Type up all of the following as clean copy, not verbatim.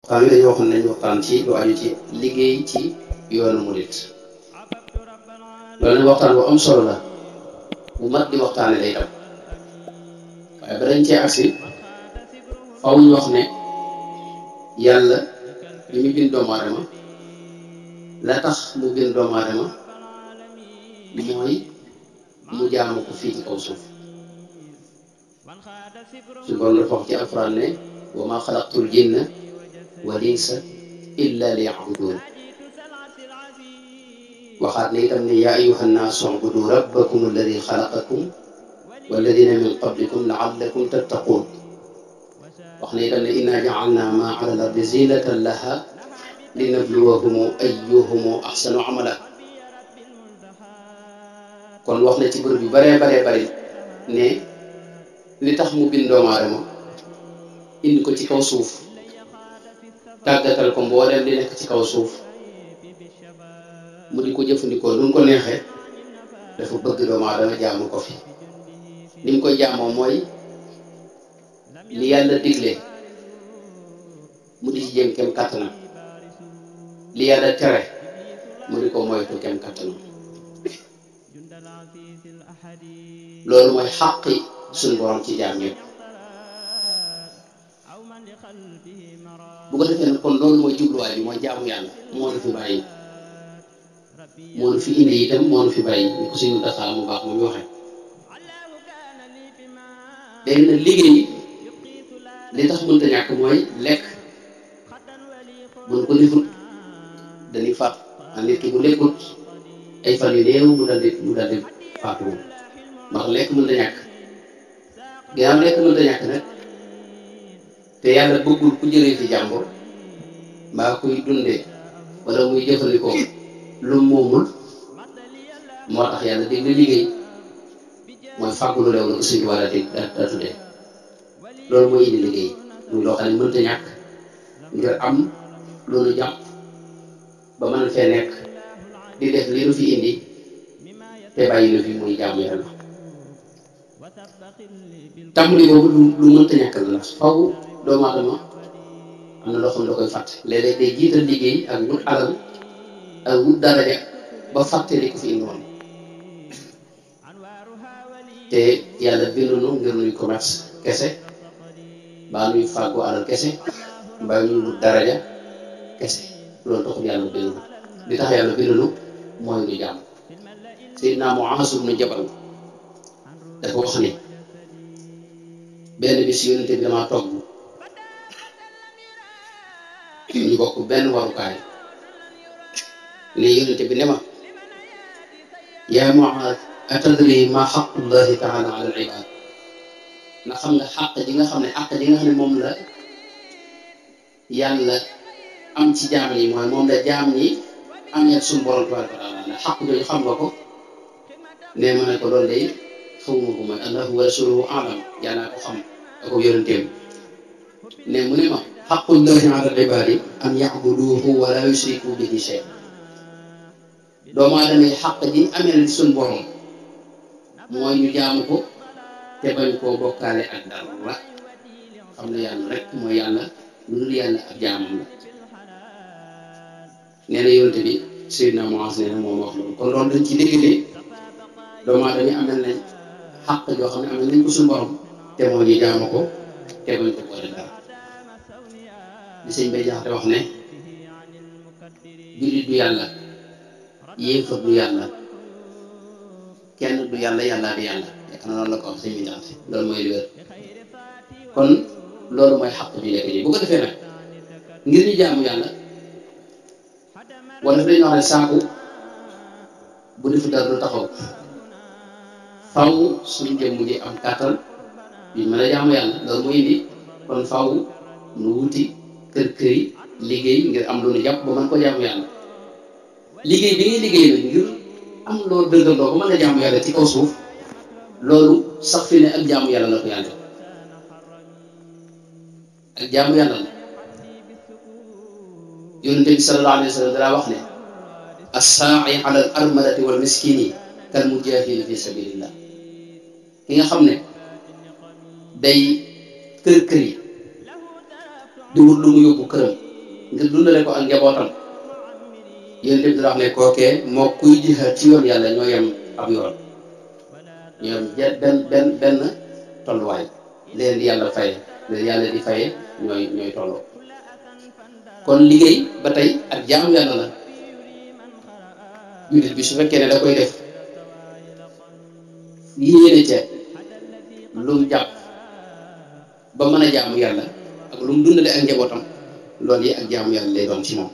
waxtaan wi dañoo waxoon nañu waxtaan ci lu aju ci liggéey ci yoonu murit loolu nag waxtaan bu am solo la bu mat di waxtaane lay tam waaye ba dañ cee agsi faw ñu wax ne yàlla li mu bind doomu aadama la tax mu bind doomu aadama mooy mu jaamu ko fii ci kaw suuf su borom dafa wax ci alxuraan ne wa ma xalaqtul jinna wal insa illa liya'budun waxaat ne itam ne yaa ayyuhan naasu u'budu rabbakum alladi xalaqakum walladina min qablikum la'allakum tattaqun wax ne itam ne inna ja'alna ma 'ala al-ardi zinatan laha linabluwahum ayyuhum ahsanu amala kon wax na ci bërëb yu baree bari ne li tax mu bind doomu aadama indi ko ci kaw suuf tàggatal ko mbooleem li nekk ci kaw suuf mu di ko jëfandikoo lu mu ko neexee dafa bëgg doomu aadama jaamu ko fi ni mu koy jaamoo mooy li yàlla digle mu di ci jëm kem kàttanam li yàlla tere mu di ko moytu kem kàttanam loolu mooy xàqi suñu borom ci jaam ñëpp bu ko defee nag kon loolu mooy jubluwaay bi mooy jaamu yàlla moo nu fi bàyyi moo nu fi indi itam moo nu fi bàyyi ñu ko suñu daxaa mu baax mu ñu waxee léegi nag liggéey li tax mënta ñàkk mooy lekk buñ ko defut dañuy faat nit ki bu lekkut ay fan yu néew mu daldi faatu ndax lekk mënta ñàkk ginnaaw lekk mënta ñàkk nag te yàlla bëggul ku jëlee fi jàmbur mbaa kuy dundee wala muy jëfandikoo lu moomul moo tax yàlla dégg liggéey mooy fàggu lu leew la ko suñu war a dégg daa tuddee loolu mooy indi liggéey muy loo xam ne mënta ñàkk ngir am loolu jàpp ba mën fee nekk di def li nu fi indi te bàyyi na fi muy jaamu yàlla tàmbali boobu lu mënta ñàkk la ndax faw doomu aadama am na loo xam ne da koy fàtte léeg-léeg day jiital liggéey ak wut alal ak wut daraja ba fàtte li ko fi indi woon te yàlla bindu nu ngir nuy commerce kese mbaa nuy fàggu alal kese mbaa ñuy wut daraja kese loolu taxul yàlla bindu nu li tax yàlla bindu nu mooy nu jàmm Seydina Muaaz ibn Jabal dafa wax ni benn bis yonente bi damaa togg ñu bokk benn warukaay ne yonente bi ne ma yaa Muaaz atadri ma xaqullahi taala ala al ibad na xam nga xàq ji nga xam ne moom la yàlla am ci jaam yi mooy moom la jaam ñi amee suñu borom tabaraka wa taala ndax xàq jooju xam nga ko ne ma ne ko loolu day xawma ko mooy allahu wa rasuluhu alam yàlla ko xam ako yonenteem ne mu ne ma xaqullahi ala al ibadi an ya'buduhu wa la yushriku bihi shay doomu aadama yi xàq ji amee suñ borom mooy ñu jaamu ko te bañ koo bokkaale ak dara xam ne yàlla rek mooy yàlla lu dul yàlla ab jaamam la nee na yonente bi Seydina Muaaz nee na moom wax loolu kon loolu dañ ci dégg ne doomu aadama yi amel nañ xàq joo xam ne amel nañ ko suñu borom te moo ñu jaamu ko te bañ ko boole dara li sëñ bay jaxate wax ne jullit du yàlla yéefar du yàlla kenn du yàlla yàlla di yàlla fekk na noonu la ko wax sëñ bi jaxate loolu mooy li wér kon loolu mooy xàq bi lekk ji bu ko defee nag ngir ñu jaamu yàlla wala dañu wax ne saaku bu defu dara du taxaw faw suñu jëmm ji am kàttan yu mën a jaamu yàlla loolu mooy indi kon faw nu wuti kër-këri liggéey ngir am lu nu jàpp ba mën ko jaamu yàlla liggéey bi ngay liggéey nag ngir am loolu dëndandoo ba mën a jaamu yàlla ci kaw suuf loolu sax fi ne ak jaamu yàlla la ko yàlla ak jaamu yàlla la yonente bi sallallahu alayhi wa sallam dara wax ne as-saa'i ala al armalati wal miskini kal mujahidi fi sabilillah ki nga xam ne day kër-kër yi di wut lu mu yóbbu këram ngir dundale ko ak njabootam yonent bi wax ne kookee moo kuy jihaad ci yoon yàlla ñoo yem ab yoon ñoo yem benn tolluwaay leen di yàlla faye leen yàlla di faye ñooy tolloo kon liggéey ba tey ak jaamu yàlla la jullit bi su fekkee ne da koy def yéene ca lu mu jàpp ba mën a jaamu yàlla ak lu mu dundale ak njabootam loolu yi ak jaamu yàlla lay doon ci moom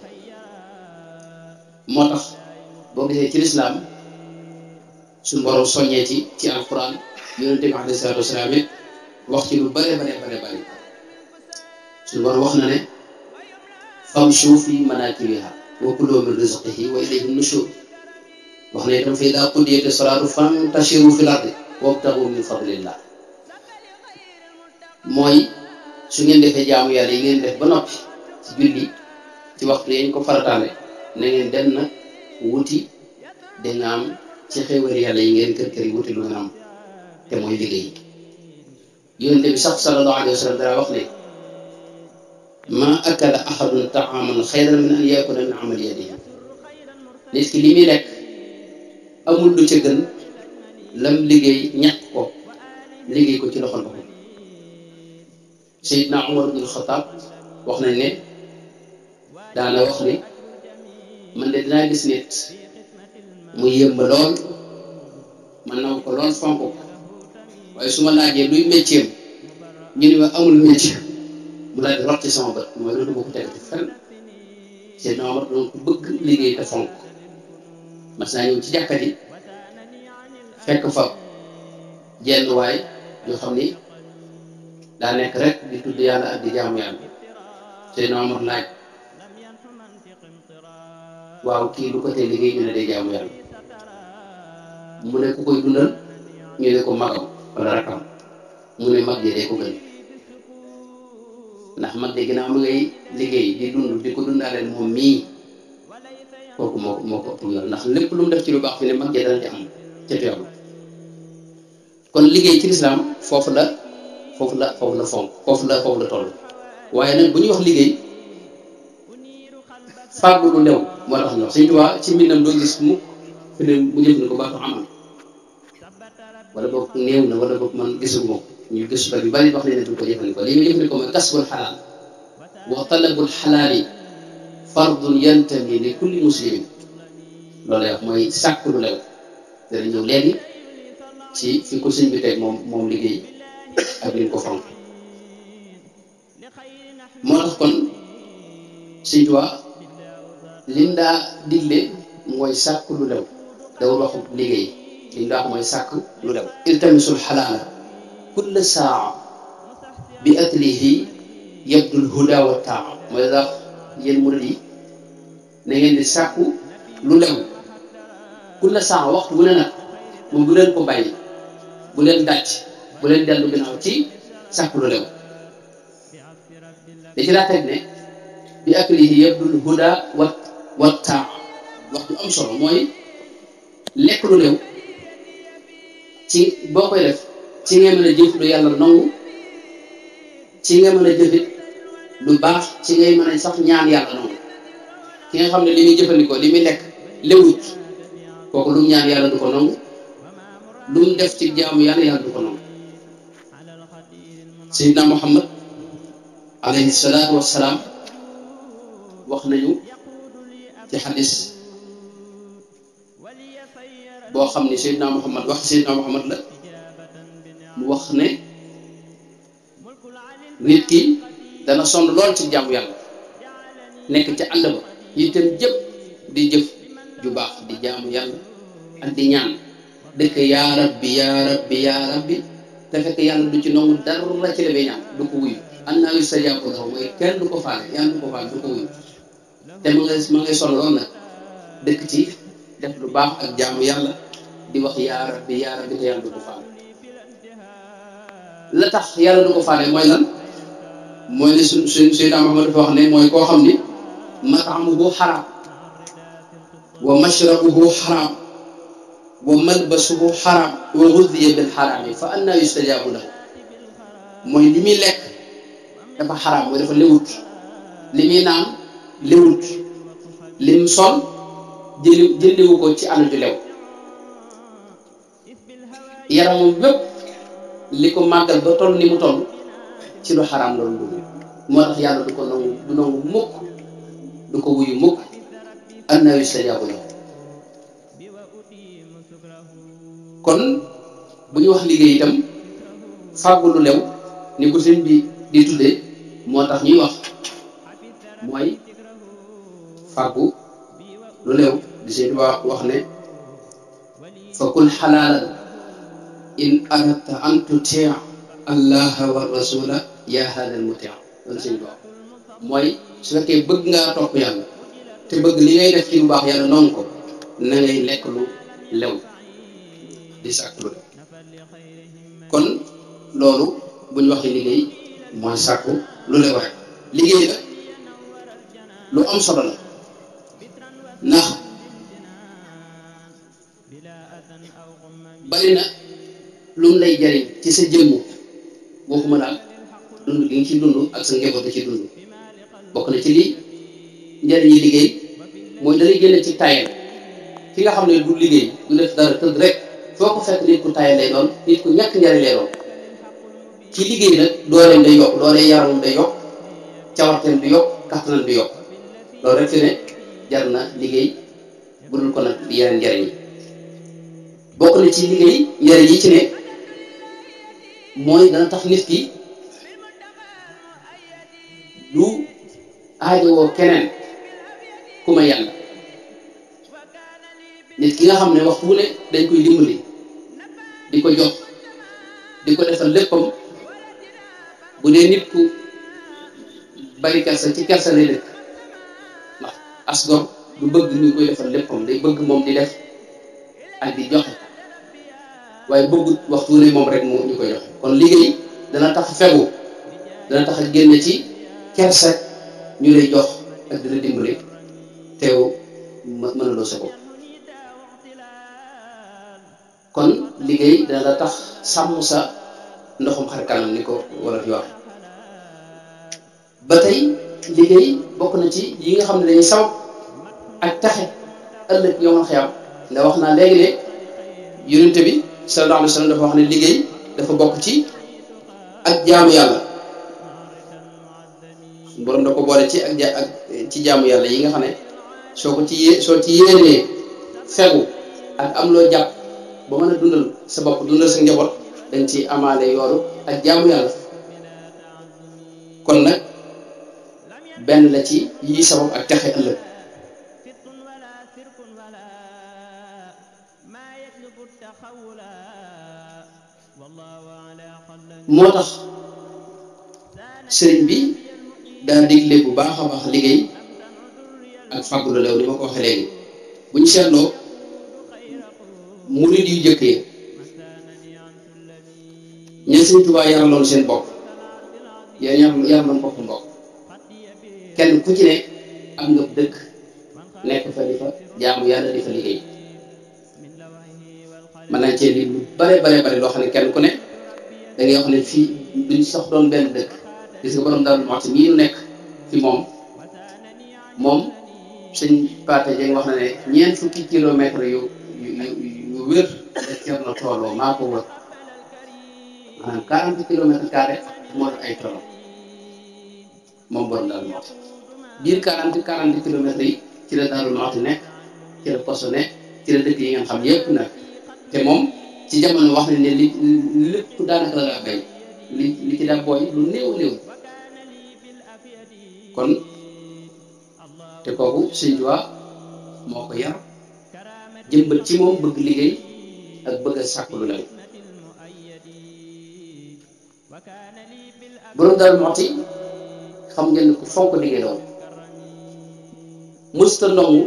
moo tax boo gisee ci lislaam suñu borom soññee ci alquran yonente bi alayhi salaatu wasalaam it wax ci lu bare suñu borom wax na ne famshu fi manakibiha wa kulu min rizqihi wa ilayhi nushur wax na itam fa idaa qudiyati salaatu fantashiru fil ardi wabtagu min fadlillah mooy su ngeen defee jaamu yàlla yi ngeen def ba noppi ci julli ci waxtu yañ ko farataale na ngeen dem na wuti da nga am ci xéewal yàlla yi ngeen kër yi wuti lu ngeen am te mooy liggéey yonent bi sax sallallahu alayhi wa sallam dara wax ne ma akala ahadun taaman xayran min an yakula min amali yadihi nit ki li muy lekk amul lu ca gën lam liggéey ñàkk ko liggéey ko ci loxol boppam Seydina Umar ibn Xattaab wax nañ ne daana wax ni man de dinaa gis nit mu yëmba lool man naw ko lool fonk ko waaye su ma laajee luy métier ñu ne ma amul métier mu daal di rot ci sama bët mooy loolu boo ko teg ci fenn Seydina Umar doon ko bëgg liggéey te fonk mas naa ñëw ci jàkka ji fekk fa jenn waay yoo xam ni daa nekk rek di tudd yàlla ak di jaamu yàlla Seydina Omar laaj waaw kii lu ko tee liggéey ñu ne day jaamu yàlla mu ne ku koy dundal ñu ne ko magam wala rakam mu ne mag ji day ko gën ndax mag de ginnaaw ma ngay liggéey di dund di ko dundaaleen moom mii kooku moo ko ëpp yoon ndax lépp lu mu def ci lu baax fi ne mag ji dana ci am ca teewlu kon liggéey ci lislaam foofu la fonk foofu la toll waaye nag bu ñuy wax liggéey fàggu lu lew moo tax ñu wax Sëñ Tuubaa ci mbindam doo gis mukk fi ne mu jëf ko baatu amal wala boog néew na wala boog man gisuma ko ñu gëstu yu bari wax ne duñ ko jëfandikoo li ñu jëfandikoo mooy kasbul xalaal wa talabul xalaali fardun yantami li kulli muslimin loolu lay wax mooy sàkk lu lew dana ñëw léegi ci fi ko sëñ bi teg moom liggéey ak li ñu ko fonk moo tax kon Sëñ Tuubaa lim daa digle mooy sàkk lu lew dawul waxu liggéey lim daa wax mooy sàkk lu lew iltamisul xalaala kulla saa bi atlihi yabdul huda wa taa mooy dax yéen murid yi na ngeen di sàkku lu lew kulla saa waxtu bu ne nag moom bu leen ko bàyyi bu leen dàcc bu leen dellu ginnaaw ci sàkku lu lew da ci daa teg ne bi aklihi yabdul huda wa taa wax ju am solo mooy lekk lu lew ci boo koy def ci nga mën a jëf lu yàlla nangu ci nga mën a jëfit lu baax ci ngay mën a sax ñaan yàlla nangu ki nga xam ne li muy jëfandikoo li muy lekk lewut kooku lu mu ñaan yàlla du ko nangu lu mu def ci jaamu yàlla du ko nangu Seydina Muhammad alayhi salaatu wassalaam wax nañu ci xadis boo xam ne Seydina Muhammad la mu wax ne nit ki dana sonn lool ci jaamu yàlla nekk ca àll ba itam jëpp di jëf ju baax di jaamu yàlla ak di ñaan dëkk yaa rabbi yaa rabbi yaa rabbi te fekk yàlla du ci nangu dara ci la bay ñaan du ko wuyu annaa yustajaabu lahu mooy kenn du ko faale yàlla du ko faale du ko wuyu te ma ngay sonn lool nag dëkk ci def lu baax ak jaamu yàlla di wax yaa rabbi te yàlla du ko faale la tax yàlla du ko faale mooy lan mooy ne suñ Seydina Muhammad dafa wax ne mooy koo xam ni mat'amuhu xaraam wa mashrabuhu xaraam wa malbasuhu xaraam wa ghudhiya bil xaraami fa annaa yustajaabu lahu mooy li muy lekk dafa xaraam mooy dafa lewut li muy naan lewut lim sol jëndewu ko ci àll ju lew yaramam bépp li ko màggal ba toll ni mu toll ci lu xaraam loolu dugg moo tax yàlla du ko nangu mukk du ko wuyu mukk anna yustajaabu lahu kon bu ñu wax liggéey itam fàggu lu lew ni ko sëñ bi di tuddee moo tax ñuy wax mooy fàggu lu lew di sëñ bi wax ne fa kul xalaalan in aradta an tutia allaha wa rasula ya hada al mutia loolu sëñ bi wax mooy su fekkee bëgg ngaa topp yàlla te bëgg li ngay def ci lu baax yàlla noonu ko na ngay lekk lu lew di sàkk lu lew kon loolu bu ñu waxee liggéey mooy sàkku lu lew rek liggéey la lu am solo la ndax bari na lu mu lay jariñ ci sa jëmm waxuma la dund gi nga ci dund ak sa njaboot ci dund bokk na ci lii njariñ yi liggéey mooy dalay génne ci tayal ki nga xam ne du liggéey du def dara tëdd rek foo ko fekk nit ku tayal lay doon nit ku ñàkk njariñ lay doon ci liggéey nag dooleem day yokk doolee yaramam day yokk cawarteem du yokk kattanam du yokk loolu rek fi ne jar na liggéey bu dul ko nag yeneen njariñ yi bokk na ci liggéey njariñ yi ci ne mooy dana tax nit ki du aajowoo keneen ku ma yàlla nit ki nga xam ne waxtu wu ne dañ koy dimbali di ko jox di ko defal léppam bu dee nit ku bari kersa ci kersa lay dëkk ndax asgor du bëgg ñu koy defal léppam day bëgg moom di def ak di joxe waaye bëggut waxtu wu ne moom rek moo ñu koy joxe kon liggéey dana tax fegu dana tax a génn ci kersa ñu lay jox ak dina dimbali teew mën a doo sa bopp kon liggéey dana la tax sàmm sa ndoxum xar kanam ni ko wala fi waxe ba tey liggéey bokk na ci yi nga xam ne dañuy sabab ak taxe ëllëg yow xiyam nga wax naa léegi ne yonente bi sallallahu alayhi wa sallam dafa wax ne liggéey dafa bokk ci ak jaamu yàlla borom da ko boole ci ak ci jaamu yàlla yi nga xam ne soo ci yéenee fegu ak am loo jàpp ba mën a dundal sa bopp dundal sa njaboot dañ ci amaale yoolu ak jaamu yàlla kon nag benn la ci yi sabab ak texe ëllëg moo tax sëriñ bi daa digle bu baax a baax liggéey ak fàggu lu lew ni ma ko waxee léegi bu ñu seetloo murid yu jëkk yi ña Sëriñ Tuubaa yaraloon seen bopp yaraloon bopp mbokk kenn ku ci ne am nga dëkk nekk fa di fa jaamu yàlla di fa liggéey mën nañ cee lim lu bare loo xam ne kenn ku ne da ngay wax ne fii duñ sax doon benn dëkk gis nga borom Daaru Muxti mii nu nekk fi moom sëñ Paate Jeng wax na ne 40 kilomètres yu wér da cer na tooloo maa ko wër maanaam 40 kilomètres carré moo ay tooloo moom borom Daaru Muxti biir 40 kilomètres yi ci la Daaru Muxti nekk ci la Koso nekk ci la dëkk yi ngeen xam yépp nag te moom ci jamono wax nañ ne li lépp daanaka la daa bay li ci daa booy lu néew kon te kooku Sëñ Tuubaa moo ko yar jëmbal ci moom bëgg liggéey ak bëgg a sàkk lu lew borom Daaru Muxti xam ngeen ne ku fonk liggéey doon mësta ndongu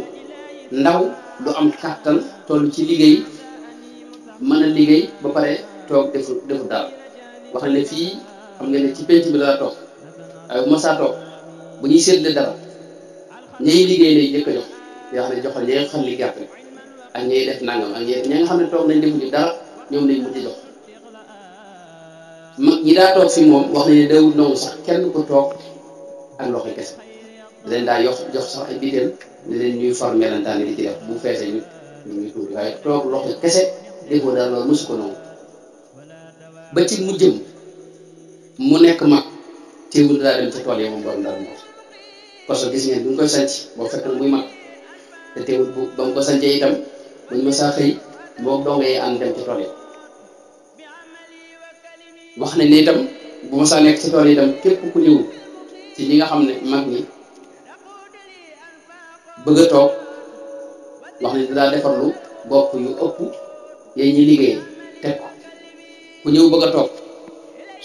ndaw du am kàttan toll ci liggéey mën a liggéey ba pare toog defu daal wax ne fii xam ngeen ne ci penc bi la toog waaye bu ma saa toog bu ñuy seetle dara ñay liggéey lay jëkk a jox yoo xam ne joxal ñay xam li gerte ak ñay def nangam ak ñi nga xam ne toog nañ defuñu dara ñoom lañ mujj jox mag ñi daa toog fi moom wax nañ ne dawul nangu sax kenn ko toog ak loxoy kese leen daa jox sax ay biteel ne leen ñuy for melentaan yi di ci def bu feesee ñu tuuti waaye toog loxo kese déggoo daal loolu mosu ko nangu ba ci mu jëm mu nekk mag teewul daa dem ci tool yi moom borom daal moo parce que gis ngeen bu ñu koy sanc boo fekk na muy mag te teewul ba mu ko sancee itam buñ ma saa xëy moo donga yi ànd dem ci tool yi wax nañ ne itam bu ma saa nekk ci tool yi itam képp ku ñëw ci ñi nga xam ne mag ñi bëgg a toog wax nañ daa defarlu bopp yu ëpp yay ñi liggéey teg ko ku ñëw bëgg a toog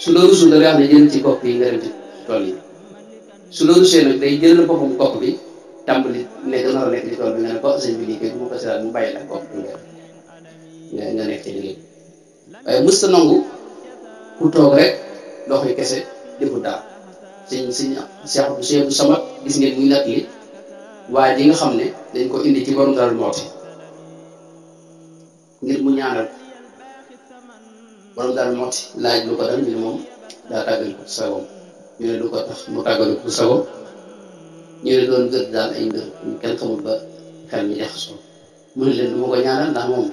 su loolu su la wax ne jël ci bopp yi nga dem ci tool yi su loolu see nag day jël boppam bopp bi tàmbali nekk nar a nekk ci tool bi nga ne ko sëñ bi liggéey bu ma ko seetaan mu bàyyi la bopp bi nga nekk ci liggéey waaye mësta nangu ku toog rek loxo yi kese deful daal sëñ Cheikh bu Samad gis ngeen muy nat li waaye ji nga xam ne dañ ko indi ci borom Daaru Muxti ngir mu ñaanal borom Daaru Muxti laaj lu ko dal ñu ne moom daa tàggal ko sagom ñu ne lu ko tax mu tàggal ko sagom ñu ne doon gër daal ay mbir kenn xamul ba xel mi jaxasoo mu ne leen du ma ko ñaanal ndax moom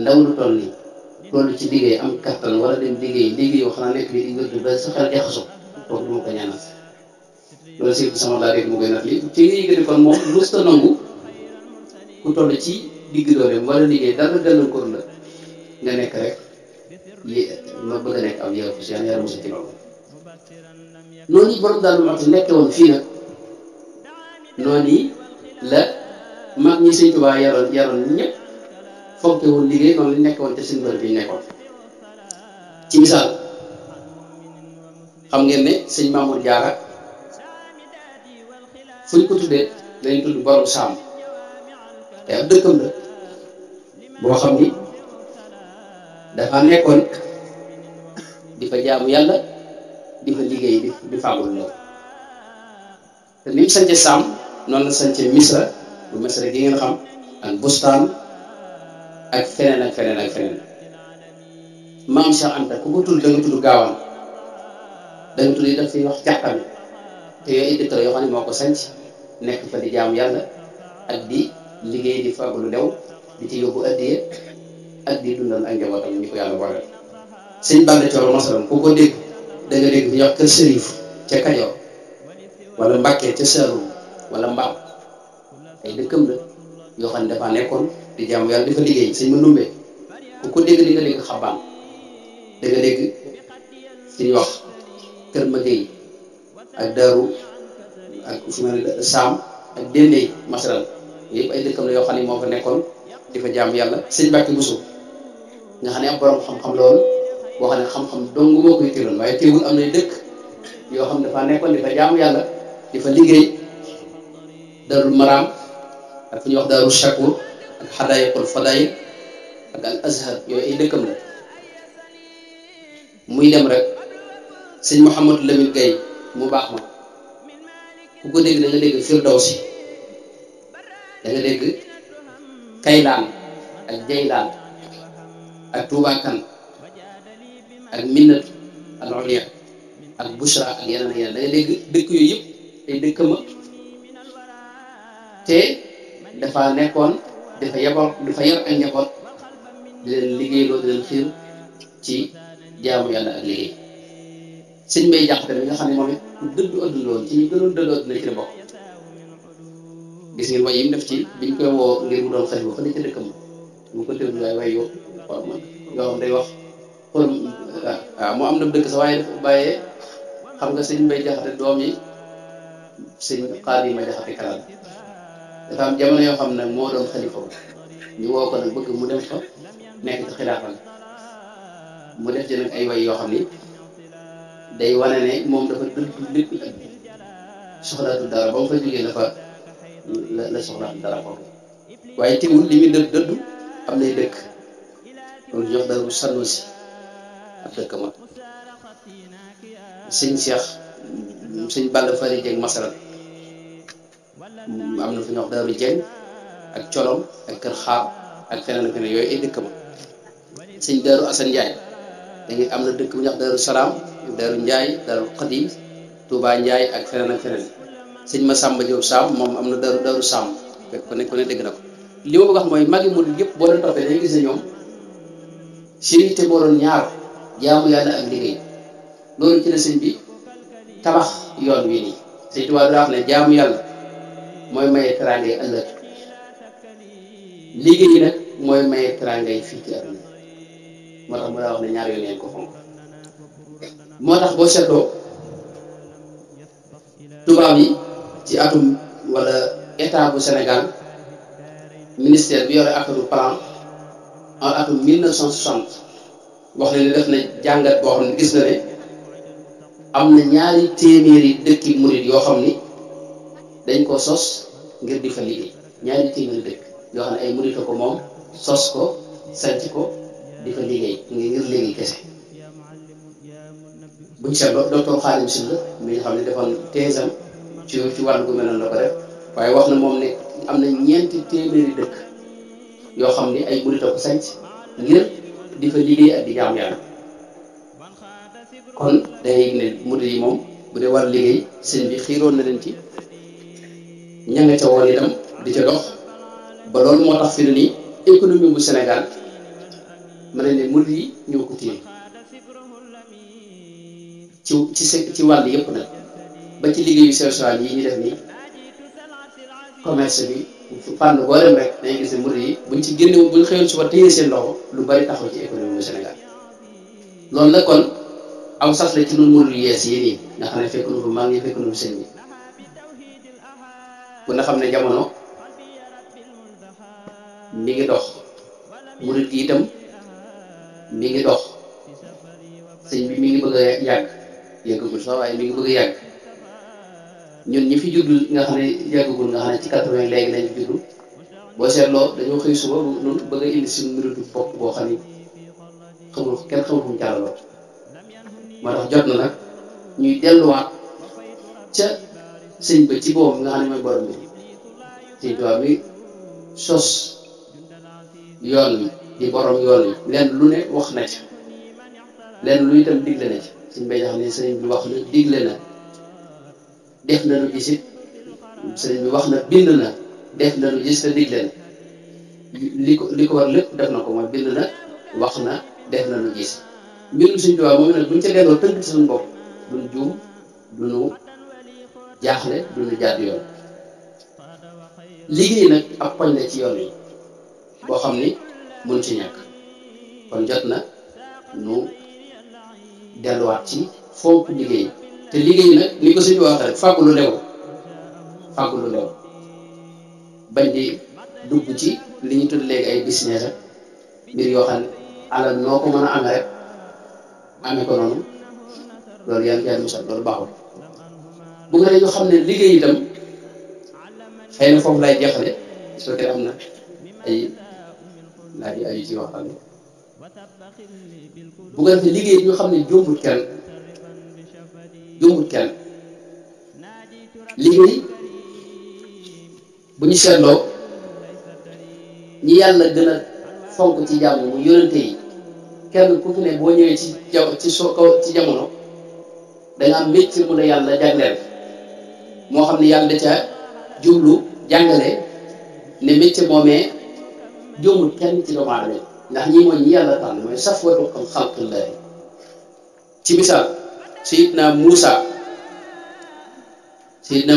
ndaw lu toll nii toll ci liggéey am kattan wala dem liggéey yoo xam ne nekk bi di gër ba sa xel jaxasoo toog du ma ko ñaanal loolu si sama laa dégg mu koy nat li ci nga yëgati kon moom musta nangu ku toll ci digg dooleem wala liggéey dara gàllankoor la nga nekk rek ma bëgg a nekk am yow si yàlla musa ci loolu noonu yi borom Daaru Muxti nekke woon fii nag noonu yi la mag ñi Sëñ Tuubaa yaroon ñëpp fonke woon liggéey noonu lañ nekk woon te seen bërëb yi nekkoon ci misaal xam ngeen ne sëñ Mamour Diarra fu ñu ko tuddee dañu tudd borom saam te ab dëkkam la boo xam ni dafa nekkoon di fa jaamu yàlla di fa liggéey di fàggul lool te ni mu sance saam noonu la sance misra bu misra gi ngeen xam ak bustaan ak feneen ak feneen ak feneen maam Cheikh Anta ku ko tudd da nga tudd gaawaan da nga tudd daf fiy wax jàkkami te yooyu ay dëkk la yoo xam ne moo ko sanc nekk fa di jaamu yàlla ak di liggéey di fàggulu lew di ci yóbbu addiye ak di dundal ak njabootam ñi ko yàlla boole sëñ Balla Coro masalan ku ko dégg da nga dégg fi ñuy wax kër Sërif ca Kajoor wala Mbàkke ca Saalum wala Mbaam ay dëkkam la yoo xam ne dafa nekkoon di jaamu yàlla dafa liggéey sëñ ma numbee ku ko dégg di nga dégg xabaan da nga dégg fi ñuy wax kër Magéey ak Daaru ak fu mel ne Saam ak Dendey masalan yëpp ay dëkkam la yoo xam ne moo fa nekkoon di fa jaamu yàlla sëñ Mbàkke Buso nga xam ne am borom xam-xam loolu boo xam ne xam-xam dong moo koy tëral waaye teewul am na dëkk yoo xam ne dafa nekkoon di fa jaamu yàlla di fa liggéey Daarul Maraam ak fu ñuy wax Daaru Shakur ak Xadaayaqul Fadaayil ak al Azhar yooyu ay dëkkam la muy dem rek sëñ Mouhamadou Lamine Gaye mu baax ma ku ko dégg da nga dégg Firdawsi da nga dégg Kaylaan ak Jaylaan ak Tuubaakan ak Minnatu al Uliya ak Bushra ak yeneen ak yeneen da nga dégg dëkk yooyu yëpp ay dëkkama te dafa nekkoon dafa yar ak njaboot di leen liggéeyloo di leen xiir ci jaamu yàlla ak liggéey sëñ Mbay Jaxate mi nga xam ne moom it ku dëddu adduna woon ci ñu gënoon dëddu adduna ci la bokk gis ngeen way yi mu def ci biñ koy woo ngir mu doon xalifa fa ne ca dëkkam mu ko déglu waaye yoo xam day wax xool waaw moo am na dëkk sa waaye dafa bàyyee xam nga sëñ Mbay Jaxate doom yi sëñ Xaadima Jaxate Kalaal dafa am jamono yoo xam ne moo doon xalifa ñu woo ko nag bëgg mu dem fa nekk ci xilaafal mu def ci nag ay way yoo xam ni day wane ne moom dafa dëddu lépp ak soxlaatu dara ba mu fa jógee la soxlaatu dara foofu waaye teewul li muy dëddu am nay dëkk loolu jox Daaru Sanusi ak dëkk ma sëñ Cheikh sëñ Balla Fari Dieng masaral am na fu ñuy wax Daaru Dieng ak Colom ak Kër Xaar ak feneen ak feneen yooyu ay dëkk ma sëñ Daaru Asan Njaay da ngay am na dëkk bu ñuy wax Daaru Salaam Daaru Njaay Daaru Xadim Touba Njaay ak feneen ak feneen sëñ Massamba Diop Sam moom am na daru Sam fekk ku ne dégg na ko li ma bëgg wax mooy magi murid yëpp boo leen toppee dañuy gis ne ñoom seen yitte moo doon ñaar jaamu yàlla ak liggéey loolu ci la sëñ bi tabax yoon wi nii sëñ Tuubaa daa wax ne jaamu yàlla mooy maye teraanga yi ëllëg liggéey nag mooy maye teraanga yi fii ci àdduna moo tax mu daa wax ne ñaar yoon ngeen ko fonk moo tax boo seetloo tubaab yi ci atum wala état bu Sénégal ministère bi yore affaire plan en atum 1960 wax na ne def na jàngat boo xam ne gis na ne am na ñaari téeméeri dëkki murid yoo xam ni dañ ko sos ngir di fa liggéey ñaari téeméeri dëkk yoo xam ne ay murid ko moom sos ko sanc ko di fa liggéey ngir liggéey kese buñ seetloo docteur Khadim Sylla mi nga xam ne defoon thèse am ci wàllu gu mel noonu la ko def waaye wax na moom ne am na ñeenti téeméeri dëkk yoo xam ni ay murid ko sanc ngir di fa liggéey ak di jaam yàlla kon day ne murid yi moom bu dee war liggéey sëñ bi xiiroon na leen ci ña nga ca woon itam di ca dox ba loolu moo tax fi ne nii économie bu Sénégal mën nañ ne murid yi ñoo ko téye ci wàll yëpp nag ba ci liggéeyu social yi ñu def nii commerce bi fànn boo dem rek dañuy gis ne murid yi buñ ci génne buñ xëyoon suba téye seen loxo lu bari taxaw ci économie bu Sénégal loolu nag kon aw sas la ci nun murid yu yees yi nii nga xam ne fekk nu fa maa ngi fekk nu fa sëñ bi ku na xam ne jamono mi ngi dox murid gi itam mi ngi dox sëñ bi mi ngi bëgg a yàggagul sax waaye mi ngi bëgg a yàgg ñun ñi fi judd nga xam ne yàggagul nga xam ne ci 80 léegi lañu judd boo seetloo dañoo xëy suba noonu bëgg a indi suñu mbirutu bopp boo xam ni kenn xamul fu mu jàllaloo moo tax jot na nag ñuy delluwaat ca sëñ ba ci boobu nga xam ne mooy borom bi sëñ Tuubaa mi sos yoon wi di borom yoon wi lenn lu ne wax na ca lenn lu itam digle na ci sëñ bay xam ne sëñ bi wax na digle na def na lu gis it sëñ bi wax na bind na def na lu gis te digle na li ko war lépp def na ko mooy bind na wax na def na lu gis mbirum sëñ Tuubaa moom nag buñ ca delloo tënk ci suñu bopp duñ juum duñu jaaxle duñu jàdd yoon liggéey nag ab poñ la ci yoon wi boo xam ni mun ci ñàkk kon jot na nu delluwaat ci fonk liggéey te liggéey nag ni ko sëñ wax rek fàggu lu lew bañ di dugg ci li ñu tudd léegi ay business ak mbir yoo xam ne alal noo ko mën a amee rek amee ko noonu loolu yàlla musal loolu baaxul bu nga ñu xam ne liggéey itam xëy na foofu lay jeexale soo te am na ay laaj yu ci wax xam ne bu nga defee liggéey ñu xam ne jombut kenn liggéey bu ñu seetloo ñi yàlla gën a fonk ci jàmm mu yonente yi kenn ku fi ne boo ñëwee ci jamono danga am métier mu la yàlla jagleel moo xam ne yàlla da ca jublu jàngale ne métier moomee jombut kenn ci doomu aadama ndax ñi mooy ñi yàlla tànn mooy safwatu xalqillahi ci misaal Seydina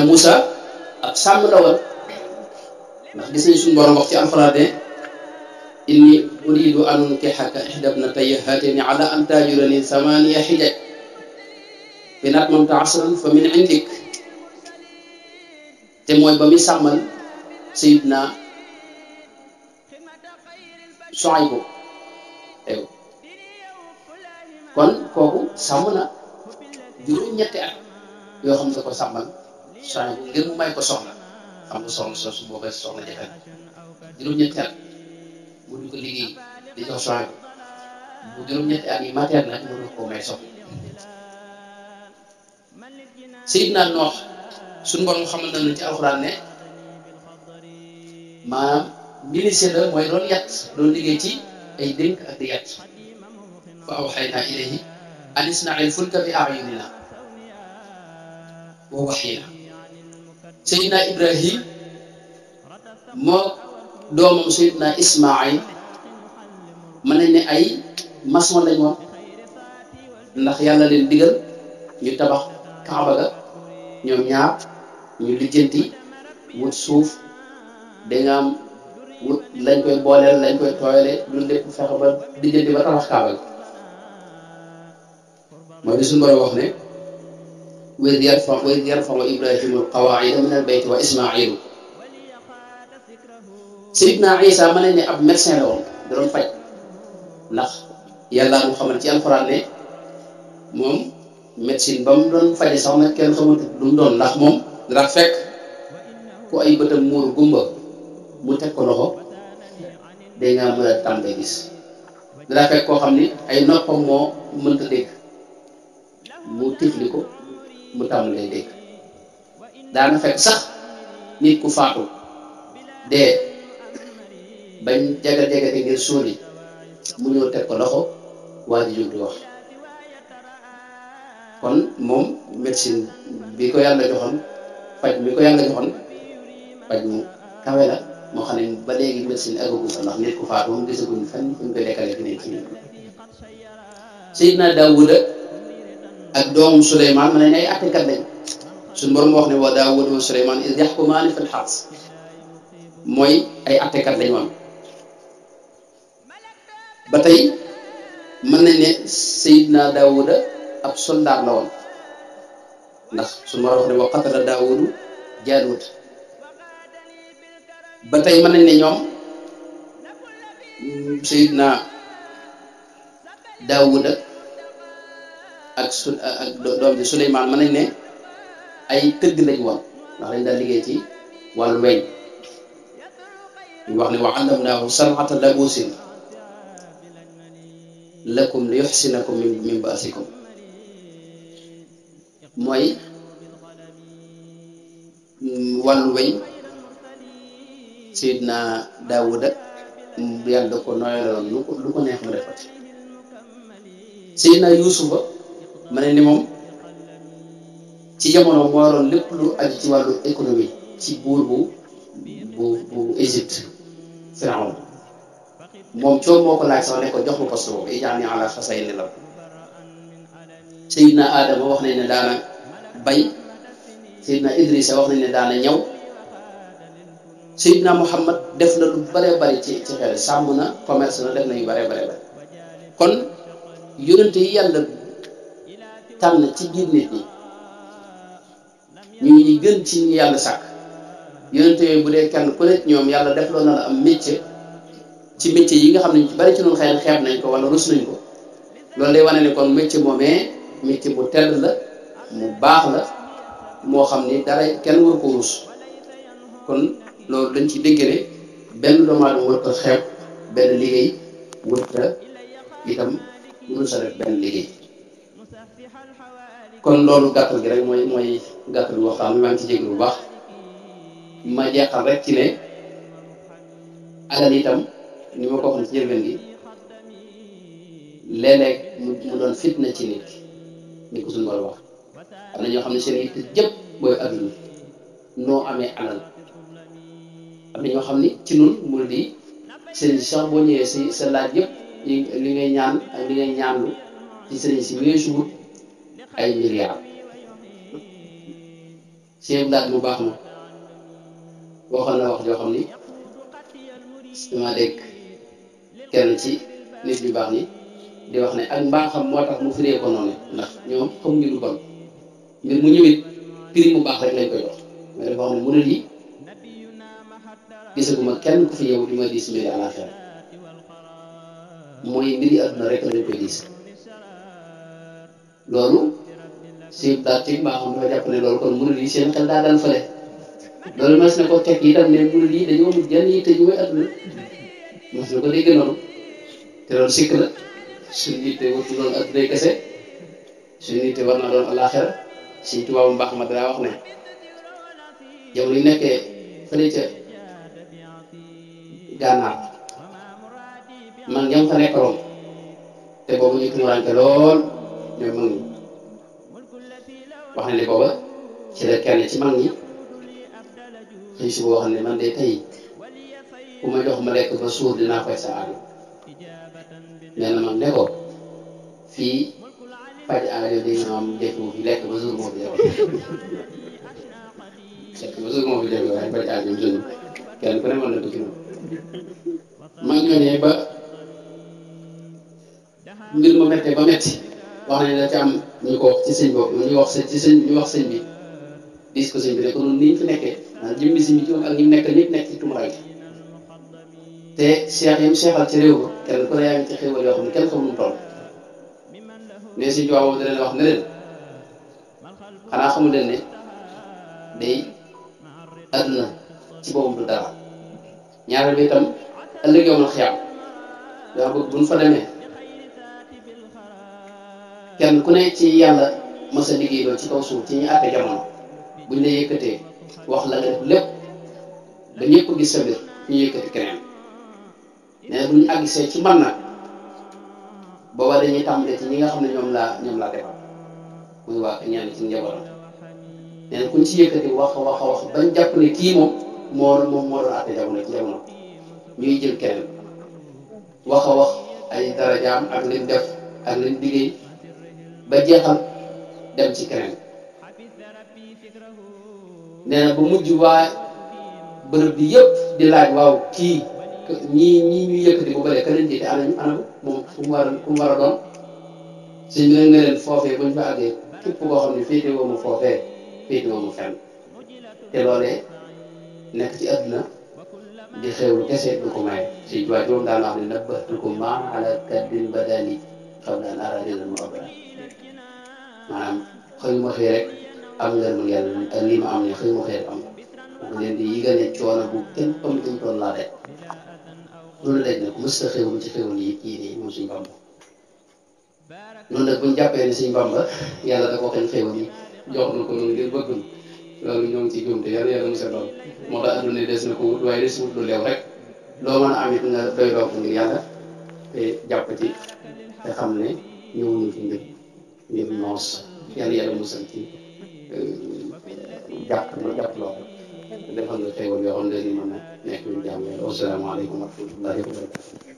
Muusa ab sàmm la woon ndax gis nañ suñu borom wax ci alxuraan ne inni uridu an unkihaka ihda ibnatayya haatayni ala an taajurani thamaniya hijaj fa in atmamta ashran fa min indik te mooy ba muy sàmmal Seydina Suaybu kon kooku sàmm na juróom-ñetti at yoo xam ne ko sàmmal Suaybu ngir mu may ko soxna xam nga soxna soosu boo koy soxna jafe juróom-ñetti at mu di ko liggéey di jox Suaybu bu juróom-ñetti at yi matee nag mu ko may soxna Seydina Noox suñu borom xamal nañu ci alxuraan ne maanaam ministère la mooy doon yat doon liggéey ci ay dénk ak di yat fa awxaynaa ilayhi an isna'il fulka bi a'yunina wa wahyina Seydina Ibrahim moo doomam Seydina Ismaïl mën nañ ne ay maçon lañ woon ndax yàlla leen digal ñu tabax Kaaba ga ñoom ñaar ñu lijjanti wut suuf danga am wut lañ koy booleel lañ koy tooyale lu lépp fexe ba lijjanti ba tabax Kaaba ga mooy li suñu borom wax ne wa iz yarfa'u Ibrahimu al-qawaa'ida min al-bayti wa Ismaa'ilu Seydina Isa mën nañ ne ab médecin la woon da doon faj ndax yàlla mu xamal ci alxuraan ne moom médecine ba mu doon faje sax nag kenn xamatu lu mu doon ndax moom dara fekk ku ay bëtam muur gumba mu teg ko loxo day nga mën a tàmbali gis dara fekk koo xam ni ay noppam moo mënta dégg mu tifli ko mu tàmbalee dégg daana fekk sax nit ku faatu dee bañ jaga-jagate ngir suuli mu ñëw teg ko loxo waa ji jóg di wax kon moom médecine bi ko yàlla joxoon faj bi ko yàlla joxoon faj mu kawe la moo xam ne ba léegi médecine agagul fa ndax nit ku faatu moom gisaguñ fenn fu ñu koy dekkale fi nekk nii Seydina Daawuda ak doomum Suleymaan ma ne ay attekat lañ suñu borom wax ne wa Daawuda wa Suleymaan iz yaxkumaani fil harth mooy ay attekat lañ woon ba tey mën nañ ne Seydina Daawuda ab soldat la woon ndax suñu borom wax ne wa qatala Daawudu Jaaluuta ba tey mën nañ ne ñoom Seydina Daawuda ak doom bi Suleymaan mën nañ ne ay tëgg lañ woon ndax dañ daal liggéey ci wàllu weñ ñu wax ne wa allamnaahu san'ata labuusin lakum li yuhsinakum min ba'sikum mooy wàllu weñ Seydina Daawuda yàlla da ko nooyaloon lu ko neex mu defati Seydina Yuusufa ma ne ni moom ci jamono moo waroon lépp lu aju ci wàllu économie ci buur bu Égypte Firawna moom coow moo ko laaj sax ne ko jox ma poste boobu ij'alnii alaa xaza'ini l-ard Seydina Adama wax nañ ne daana bay Seydina Idrissa wax nañ ne daana ñaw Seydina Muhammad def na lu bare bari ci xel sàmm na commerce na def na yu bare bare kon yonente yi yàlla tànn ci biir nit ñi ñu gën ci ñu yàlla sàkk yonente yooyu bu dee kenn ku nekk ñoom yàlla def loo na la am métier ci métier yi nga xam ne ñu ci bari ci noonu xëy na xeeb nañ ko wala rus nañ ko loolu day wane ne kon métier moomee métier bu tedd la mu baax la moo xam ni dara kenn war ko rus kon loolu dañ ci dégg ne benn doomu aadama war ko xeeb benn liggéey wërta itam mënu sa def benn liggéey kon loolu gàttal gi rek mooy gàttal bi waxtaan bi maa ngi ci jégg bu baax ma jeexal rek ci ne alal itam ni ma ko waxoon ci njëlbeen gi léeg-léeg mu doon fitna ci nit ni ko suñu borom wax am na ñoo xam ne seen yitte jëpp booy adduna noo amee alal am na ñoo xam ni ci nun mu di sëriñ sax boo ñëwee si sa laaj yëpp li ngay ñaan ak li ngay ñaanlu ci sëriñ si weesuwut ay milliards seen laaj mu baax ma waxoon na wax joo xam ni dama dégg kenn ci nit ñu baax ni di wax ne ak mbaaxam moo tax mu firee ko noonu ndax ñoom xamuñu lu bon mbir mu ñëwit prix mu baax rek lañ koy jox mais dafa wax ne mu ne lii gisaguma kenn ku fi yow di ma diis mbiri àllaaxira mooy mbiri àdduna rek lañ koy diis loolu si daal ci mbaaxam dafa jàpp ne loolu kon mu ne lii seen xel daa daan fële loolu mas na ko teg itam ne mu ne lii dañoo mujj jenn yi te ñu mooy àdduna mas na ko dégg noonu te loolu sikk la suñu yitte wutu loolu addunay kese suñu yitte war naa doon àllaaxira Sëñ Tuubaa mbaax ma daa wax ne jamono yu nekkee fële ca gànnaar man ñam fa nekkaloon te boobu ñu tumuraanke lool ñooy mag ñi wax ne ne booba ci la kenn ci mag ñi xëy si boo xam ne man de tey ku ma jox ma lekk ba suur dinaa fay sa aajo nee na man ne ko fii faj aajo di nga am defu fi lekk ba suur moo fi jafe lekk ba suur moo fi jafe waaye faj aajo bi kenn ku ne mën na tukki noonu maa ngi ñëwee ba mbir ma méttee ba métti wax nañ la ci am ñu ko wax ci sëñ boobu ñu wax sëñ bi diis ko sëñ bi ne ko noonu nii fi nekkee maanaam jëmmi si mi ci moom ak ñi mu nekk ñëpp nekk ci tumuraay te seex yi mu seexal ci réew ba kenn ku ne yaa ngi ci xéwal yoo xam ne kenn xamul nu mu toll mais si jox boobu da leen wax ne leen xanaa xamul leen ne day àdduna ci boppam du dara ñaareel bi itam ëllëg yow na xiyaam dama bëgg buñ fa demee kenn ku ne ci yàlla mos a liggéey loo ci kaw suuf ci ñu àtte jamono buñ la yëkkatee wax la nga def lépp ba ñëpp gis sa mbir ñu yëkkati keneen mais buñ àggsee ci man nag booba dañuy tàmbalee ci ñi nga xam ne ñoom laa defal muy waa ñenn ci njabootam nee na kuñ ci yëkkati wax bañ jàpp ne kii moom moo doon àtte jamono ci jamono ñuy jël keneen wax ay darajaam ak lim def ak lim liggéey ba jeexal dem ci keneen nee na ba mujj waa bërëb bi yëpp di laaj waaw kii ñii ñu yëkkati bu bëree keneen jiite ana moom ku mu war a doon suñ ne nga leen foofee buñ fa àggee képp koo xam ne féete woo mu foofee féete woo mu fenn te loolee nekk ci àdduna di xewlu kese du ko maye si tuwaay moom daan wax ne nabbahtukum maa ala kaddin badali xaw daan aradina mu abada maanaam xëyuma xëy rek am ngërëm yàlla ak lii ma am ne xëyuma xëy rek am ko leen di yëgal ne coono bu kenn xamutuñ toon laa def loolu daj nag mës ta xewlu ci xewlu yi kii nii moom suñ Bamba noonu nag buñ jàppee ne suñ Bamba yàlla da ko xañ xewlu yi jox na ko noonu ngir bëgg loolu ñoo ngi ciy jumte yàlla monsieur loolu moo tax adduna des na ko wut waaye des wut lu leew rek loo mën a am it nga doy loo ko ngir yàlla te jàpp ci te xam ne ñëwuñu fi ngir noos yàlla musal ci jàpp loo ko defal nga xéwal yoo xam ne dañuy mën a nekk ñu jàmm yàlla wasalaamaaleykum wa rahmatullahi wa barakatuh